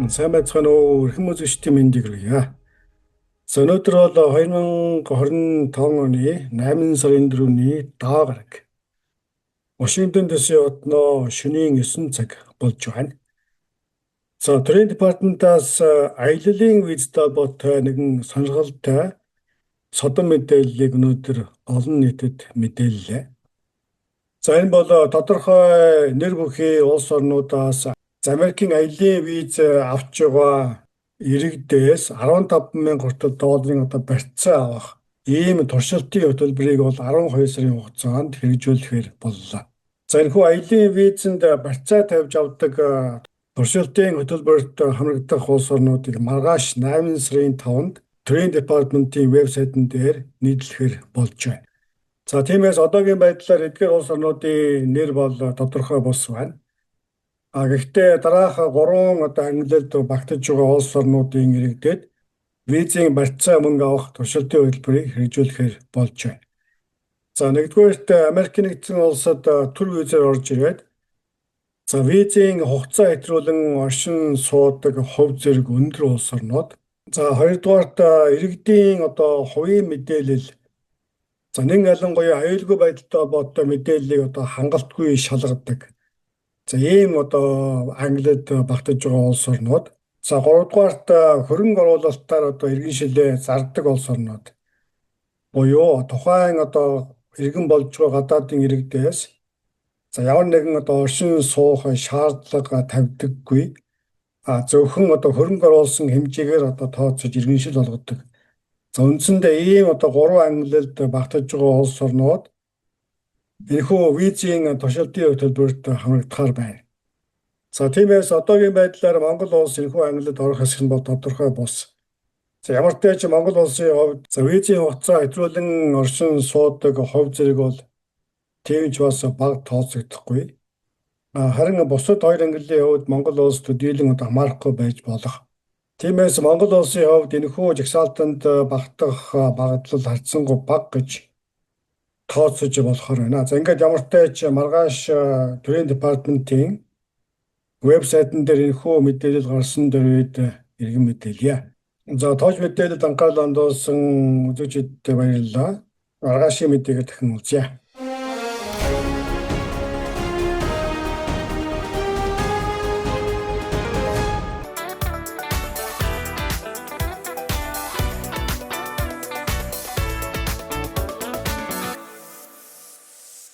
Сайн байцгаана уу? Эрхэм үзэгчдийн мэндийг хүргье. За, өнөөдөр бол 2025 оны 8 сарын 4-ний даа гараг. Вашингтон DC хотноо шөнийн 9 цаг болж байна. За, төрийн департаментаас аяллын визтэй холбоотой нэгэн сонирхолтой содон мэдээллийг өнөөдөр олон нийтэд мэдээллээ. За, энэ бол тодорхой нэр бүхий улс орнуудаас Америкийн аяллын виз авч байгаа иргэдээс 15 мянга хүртэл долларын одоо барьцаа авах ийм туршилтын хөтөлбөрийг бол 12 сарын хугацаанд хэрэгжүүлэхээр боллоо. За, энэхүү аяллын визэнд барьцаа тавьж авдаг туршилтын хөтөлбөрт хамрагдах улс орнуудыг маргааш 8 сарын 5-нд төрийн департаментын вебсайтн дээр нийтлэхээр болж байна. За, тиймээс одоогийн байдлаар эдгээр улс орнуудын нэр бол тодорхой бус байна. А гэхдээ дараах гурван одоо ангилалд багтаж байгаа улс орнуудын иргэдэд визийн барьцаа мөнгө авах туршилтын хөтөлбөрийг хэрэгжүүлэхээр болж байна. За, нэгдүгээрт Америк Нэгдсэн Улсад төр визээр орж ирээд, за, визийн хугацаа хэтрүүлэн оршин суудаг хувь зэрэг өндөр улс орнууд. За, хоёрдугаарт иргэдийн одоо хувийн мэдээлэл, за, нэн ялангуяа аюулгүй байдалтай холбоотой мэдээллийг одоо хангалтгүй шалгадаг. За, ийм одоо ангилалд багтаж байгаа улс орнууд. За, гуравдугаарт хөрөнгө оруулалтаар одоо иргэншилээ зардаг улс орнууд. Буюу тухайн одоо иргэн болж байгаа гадаадын иргэдээс, за, ямар нэгэн одоо оршин суух шаардлага тавьдаггүй. А зөвхөн одоо хөрөнгө оруулсан хэмжээгээр одоо тооцож иргэншил олгодог. За, үндсэндээ ийм одоо гурван ангилалд багтаж байгаа улс орнууд энэхүү визийн туршилтын хөтөлбөрт хамрагдахаар байна. За, тиймээс одоогийн байдлаар Монгол улс энэхүү ангилалд орох хэсэг нь бол тодорхой бус. За, ямар ч ч Монгол улсын хувьд, за, визийн хугацаа хэтрүүлэн оршин суудаг хувь зэрэг бол тийм ч бас бага тооцогдохгүй. Харин бусад хоёр ангиллын хувьд Монгол улс төдийлөн одоо хамаарахгүй байж болох. Тиймээс Монгол улсын хувьд энэхүү жагсаалтанд багтах магадлал харьцангуй бага гэж тооцож болохоор байна. За, ингээд ямартай ч маргааш төрийн департаментын вебсайтн дээр энэхүү мэдээлэл гарсан дээр үед иргэн мэдээлье. За, товч мэдээлэлд анхаарал хандуулсан үзэгчдэд баярлалаа. Маргаашийн мэдээгээр дахин уулзъя.